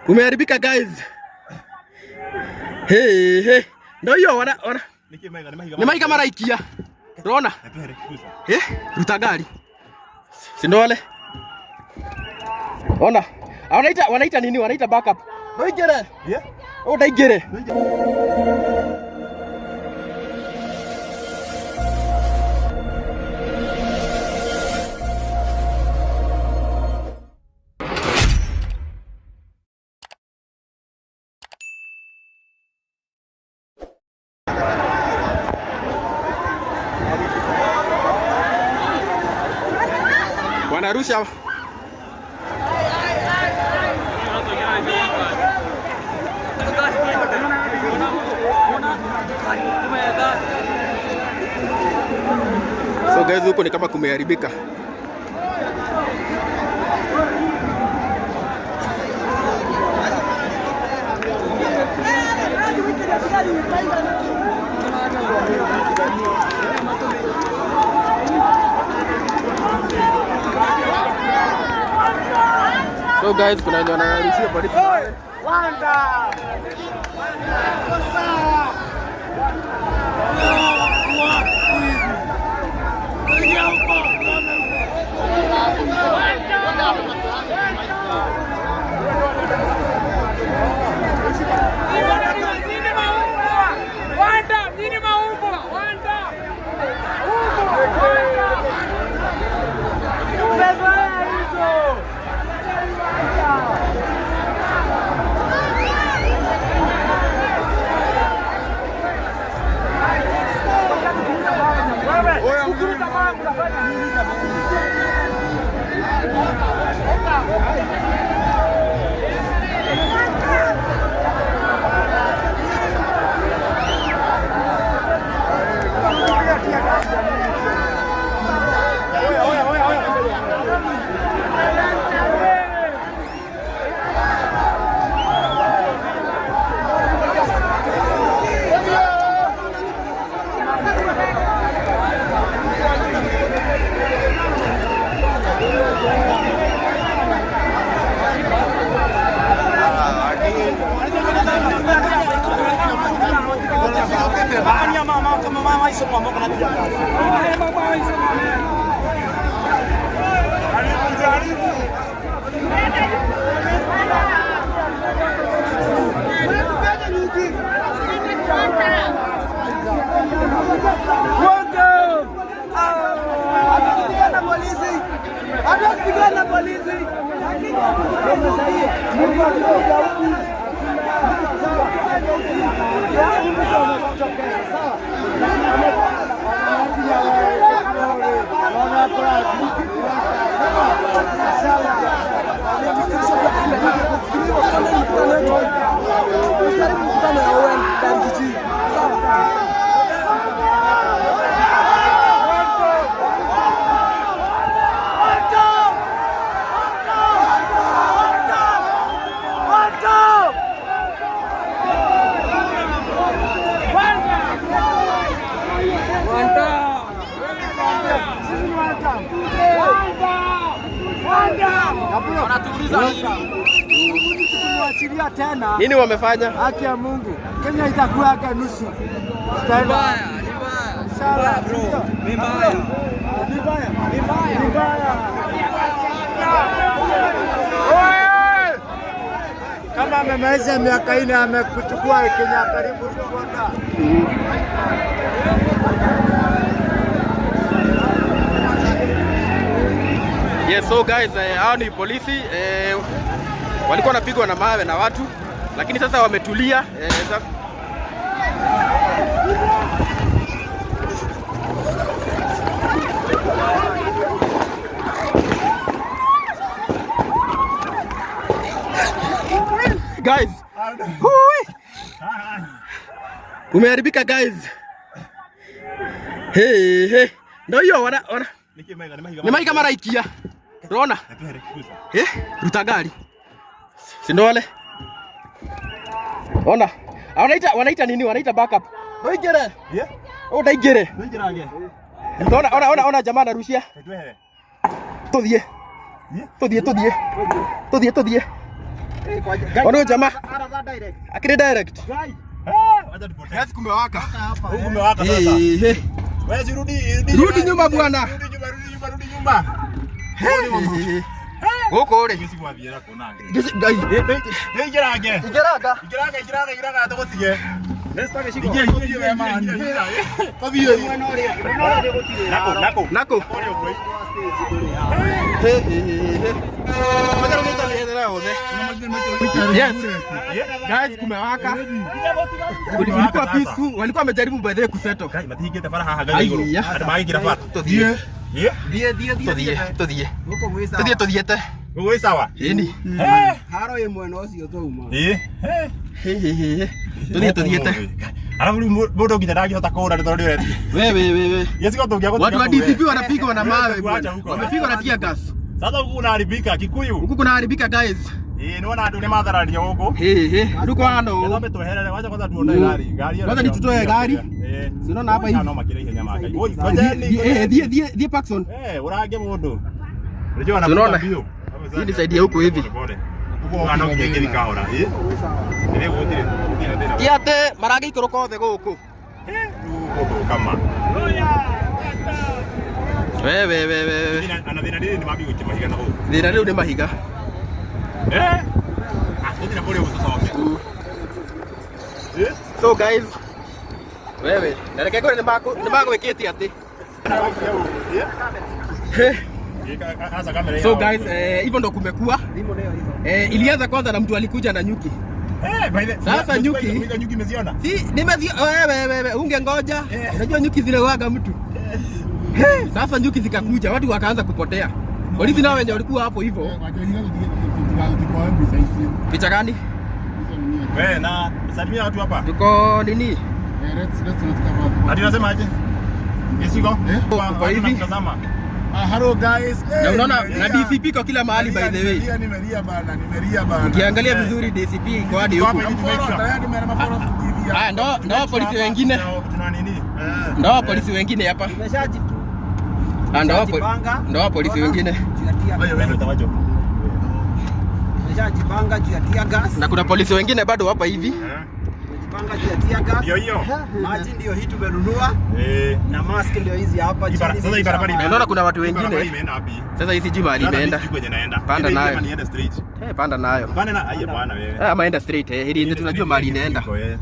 Kumeharibika guys. Hey, hey. Ndio hiyo wana wana. Ni mahiga maraikia. Rona. Eh, ruta gari. Si ndio wale? Ona. Wanaita nini? Wanaita backup. Ndoigere. Yeah. Oh, ndaingire. Wanarusha. So guys, huko ni kama kumeharibika. So guys, kuna wenye wanarushia polisi. Tukimuachilia tena Nini wamefanya? haki ya Mungu, Kenya itakuwa yake nusu. Sawa, bro. Ni mbaya. Ni mbaya. Ni mbaya. Ni mbaya. Kama amemaliza miaka 4 amekuchukua Kenya karibu kuona. Yes, so guys, hao ni polisi walikuwa wanapigwa na mawe na watu, lakini sasa wametulia. Guys, hui! Kumeharibika guys. Hey, hey. Ndio hiyo wana wana. Ni mahiga maraikia. Rona. Eh, ruta gari. Si ndio wale? Ona. Wanaita nini? Wanaita backup. Ndoigere. Yeah. Oh, ndaingire. Ndoigere. Ona ona ona ona jamaa anarushia. Tuthie. Tuthie tuthie. Tuthie tuthie. Ona huyu jamaa. Akili direct. Wacha tupotee. Yes, kumewaka. Huku kumewaka sasa. Eh, eh. Wewe si rudi, rudi. Rudi nyuma bwana. Rudi nyuma, rudi nyuma, rudi nyuma. Gũkũ rĩ. Gĩcigo athiĩra kũna. Ngai. Ingĩrange. Ingĩranga. Ingĩranga, ingĩranga, ingĩranga tũgũtige. Ingia, ingia, ingia, ingia. Tũthiĩ. Nako, nako. Nako. Kũrĩa ũguo. He he he he. Magarũrĩte mĩethere yothe. Yes. Guys, kumewaka. Ilikuwa peaceful. Walikuwa wamejaribu by the way kusettle. Ngai matihingĩte bara haha ngai igũrũ. Aiya. Andũ magĩkĩra bara. Tũthiĩ. Yeah. Thiĩ, thiĩ, thiĩ, Tũthiĩ, thiĩ. tũthiĩ. Gũkũ gwĩ sawa. Tũthiĩ tũthiĩte. Gũgwĩ sawa. Ĩni. Haro ĩ mwena ũcio twauma. Ĩĩ. He he he he. Tũthiĩ tũthiĩte. Alafu rĩu mũndũ nginya ndangĩhota kũũra nĩ tondũ nĩ ũretia. We we we we. Gĩcigo tũngĩagũtiga Watu wa kũu, we. DCP wanapigwa na mawe bwana. Kuacha huko. Wamepigwa na tear gas. Sasa huku kunaharibika Kikuyu. Huku kunaharibika, guys. Ĩĩ nĩwona andũ nĩ mathararia gũkũ. He he. Rĩu kwa no. Getha tweherere, wacha kwanza tuondoe gari. Gari ĩyo Kwanza ni tutoe gari. Ĩĩ. Si unaona hapa hivi. No makĩra ihenya makai. Oi, Thiĩ ngojeni. thiĩ thiĩ thiĩ Parkson. Eh, ũrange mũndũ. Unajua Si unaona? wanavuta mbio. Hii ni side ya huku hivi. Pole. Huko ano nginya ĩngĩthiĩ kahora. Ĩĩ. Ĩĩ gũtirĩ. Gũtirĩ thĩna. Ti atĩ maragĩikũrũka othe gũkũ. Eh, rĩu gũkũ kama. We we we we. Thĩna ana thĩna rĩrĩ nĩ mambia gũikia mahiga na gũkũ. Thĩna rĩu nĩ mahiga. Eh? Ah, gũtirĩ kũrĩa ũguo tũcoke. Eh? So guys, wewe, na reke ngwĩre nĩ magwĩkĩte atĩ. Eh? Asa kamera So guys, hivyo ndo kumekuwa. Thimũ nĩyo ĩho. Ilianza kwanza na mtu alikuja na nyuki. Eh, by the Sasa nyuki- nyuki umeziona? Si nimezi wewe wewe ungengoja. Unajua nyuki zile waga mtu. He, sasa nyuki zikakuja, watu wakaanza kupotea. Polisi nao wenye walikuwa hapo hivyo. Picha gani? Wewe na salimia watu hapa. Tuko nini? Ati unasema aje? Gĩcigo? Tuko hivi. Tazama. Hello guys. Na unaona na DCP kwa kila mahali by the way. Nimelia, nimelia bana, nimelia bana. Ukiangalia vizuri DCP iko hadi huku. Follow, tayari nimeona follow TV. Ah, ndo polisi wengine. Tuna nini? Ndo polisi wengine hapa. Tumeshaji Ah, Tumeshajipanga. ndo polisi wengine. Juu ya tear gas. Wewe utawajo. Tumeshajipanga juu ya tear gas. Na kuna polisi wengine bado hapa hivi. Tumejipanga juu ya tear gas. Ndio hiyo. Maji ndio hii tumenunua Eh. na mask ndio hizi hapa Hii chini. sasa hii barabara Na unaona kuna watu Barabara wengine. imeenda wapi? Sasa hii sijui mahali Sasa imeenda. sijui kwenye naenda. Panda Ile nayo. ama niende straight. Eh, panda nayo. Panda na aye bwana wewe. Eh, ama enda straight eh, ili ndio tunajua mahali inaenda. Iko, eh.